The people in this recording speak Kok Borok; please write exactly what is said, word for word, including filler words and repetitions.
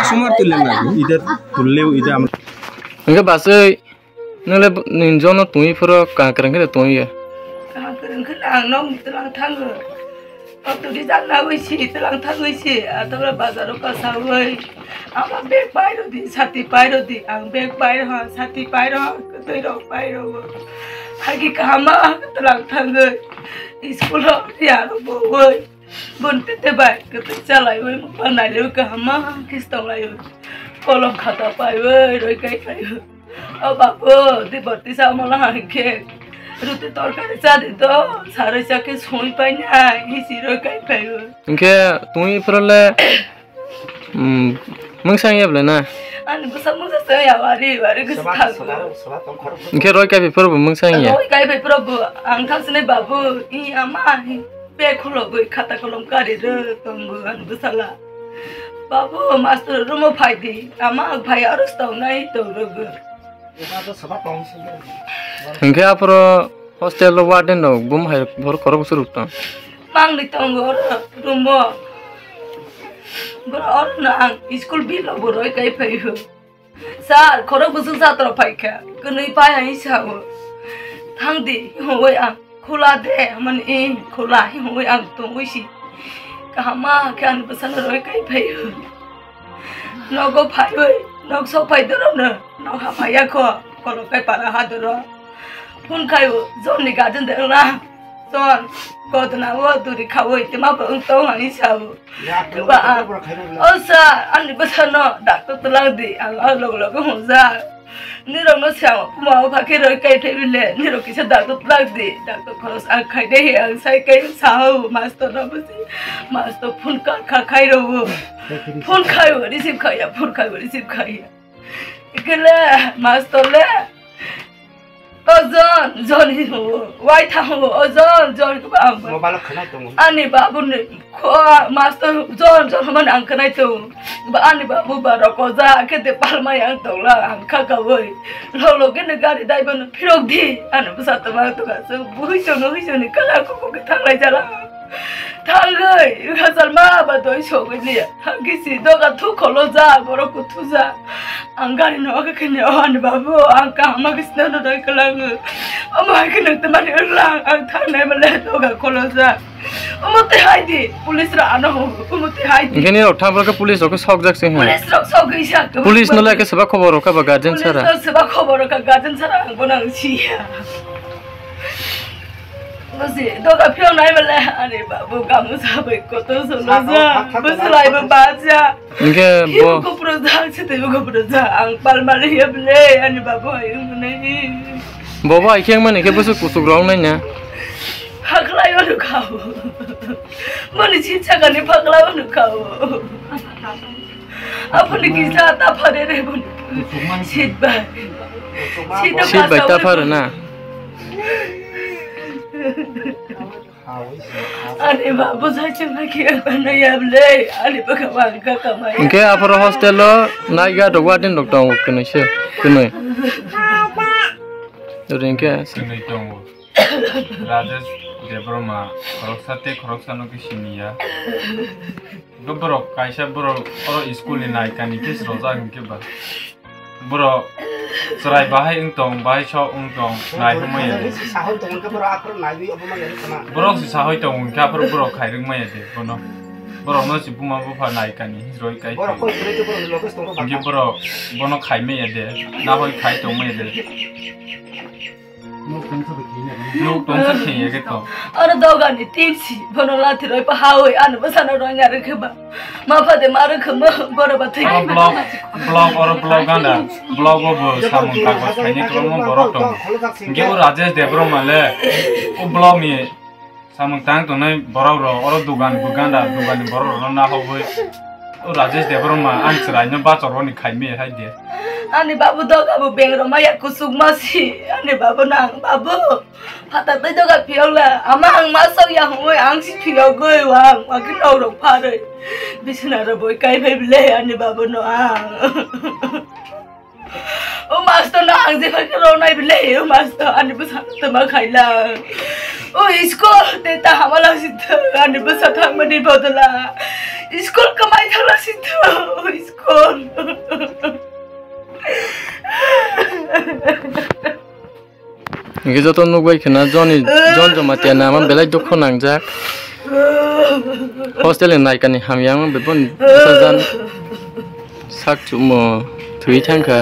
Sumar tulen na, ida tulleu ida am- Hingke basui, nole ninjono tungwi phoro kakrang khe tungwi ya. Kakrang khe ang nok ni twlang thango. Auto reserve nagwi si, twlang thangwi si, athora bazaro kasawi. Ama bag pairodi, sati pairodi, ang bag pairo, sati pairo, kwtwi rok pairo. Hagi kahama twlang thangwi. School o ya ro boi. Bon tete bai, kwtwi chalaiwi, mukha naiwi kahama khe tonglaiwi. Kolom khata paiwi, roi kai paiwi. O babu, di boti sa mola hangke. Ruti torkari cha di to, sarai cha khe soi pai na, hisi roi kai pai o. Hingke tungwi phoro le, mm, mungsang ya bole na? Ani bwsa mungsa se ya wari, wari khe thang. Hingke roi kai phoro bo mungsang ya? Roi kai phoro bo, ang thang sini babu, i ama, hi. Bag khulogwi khata kolom kari rw tongo ani bwsala. Babu, master room o phai di. Ama ang phai aro tongnai tong rwgwi. Hingke aphoro hostel o warden rok bum hai bor korok bwswk rok tong. Mangni tongo oro room o. Boro oro no ang school bill rok bo roi kai phai o. Sir, khorok bwswk satro phaikha, kwnwi pai hai sao. Thangdi, hwnwi ang khula de, mani khula, hwnwi ang tongwi si. Kahama khe ani bwsano roi kai phaio. Nogo phaiwi, nok sok phai doro no, nok ha phaiya kho, kolok kai para ha doro. Phone khaio, John ni guardian de wngna. John, godna o duri khawi, tima bo wng tong hai sao. Ba, o sir, ani bwsano doctor twlang di, ang o log log hwnjak. Nirokno siang puma o phakhe roi kai thai bile, nirok kisa doctor twlang di, doctor khoros ang khai dei, ang sai kai sao, master no busi, master phone ka, kha khai ro, phone khai o, receive khai ya, phone khai o, receive khai ya. Ikele, master le. O John, John hi ho, wai tha ho, o John, John ko ba ang. Mobile khwnai tongo. Ani babu ni kho, master John, John hwnmani ang khwnai tongo. Ba ani babu ba roko ja, khe de palmai ang tongla, ang kha kawai. Lo lo khe ne gari dai bano phirok di, ani bwsa tongma tongma se, bui chong no, hui chong ni kala ko ko khe thanglai jala. Thangwi, ghasal ma ba doi sogwi liya. Thangki si doga thu kholo ja, borok kuthu ja. Ang gari no aga khe ne, o ani babu, ang kaham ma khe sina no doi kwlango. Omo hai khe nang tamani lang, ang thangnai ma le doga kholo ja. Omo te hai di, police ra ano ho, omo te hai di. Hingke ni rok thang borok khe police rok khe sok jak se ha. Police rok sogwi sa. Police no le khe seba khobor rok kha ba guardian sara. Police rok seba khobor rok kha guardian sara, ang bono ang siya. Busi, doga phiyok nai bale, ani babu gamu sabai koto solo ja, busi lai bo baja. Hingke bo kopro ja, sitebo kopro ja, ang palmari ya bale, ani babu ayung nai. Bobo ai khe mani khe busi kusuk rong nai na. Haklai o khao. Mani chit sakani haklai o khao. Apuni kisa ta phare re bun. Sit bai. Sit bai ta phare na. Ani babu sa chang na kiya kana ya ble. Ani baka bang ka kamai. Hingke aphoro hostel o naiga dogwa din dok tongo kwnwi se. Kwnwi. Ringke. Kwnwi tongo. Rajesh Debbarma khoroksa tei khoroksano khe siniya. Bo borok kaisa borok oro school ni naikani case rojak hinkhe ba. Borok chwrai bahai wng tong, bahai sok wng tong, nai hwnmaya de. Sahoi tong wngkhe borok aphuru naiwi obo manya wngkha na. Borok se sahoi tong wngkhe aphuru borok khairwk maya de bono. Borokno se buma bupha naikani roi kai. Borok koi kwrwi khe borok loge se tongo. Hinkhe borok bono khai maya de, nahoi khai tong maya de. Nuk tongsa khe ya khe to. Oro dogani tinsi, bono lathi roi pa hawi, ano bwsano roi ya rwkhe ba. Ma pha de ma rwkhe mo, boro ba thwi. Oro block, block, oro block ganda. Block o bo samung kagoj khaini kwbangma borok tongo. Hinkhe o Rajesh Debbarma le, o block ni samung tang tongnai borok rok, oro dugan, dugan da, dugan ni borok rok no nahogwi. O Rajesh Debbarma ang chwrai no bachor roni khai me hai de. Ani babu doga bo beng roma ya kusuk ma si. Ani babu nang babu. Phatar tei doga phiyok la. Ama ang ma sok ya hongoi ang si phiyok goi wang. Wagi rok rok pharoi. Bisina ro boi kai phai bile ani babu no ang. O master no ang jeba khe ronai bile, o master ani bwsa tama khaila. O school te ta hamala sitho, ani bwsa thangmani bodola. School kamai thangla sitho, o school. Hingke joto nukbai kheno Joni, Jon Jamatia nama belai dukhu nangjak. Hostel ni naikani hamya wng beboni bwsajan sak chumo thwi thangkha.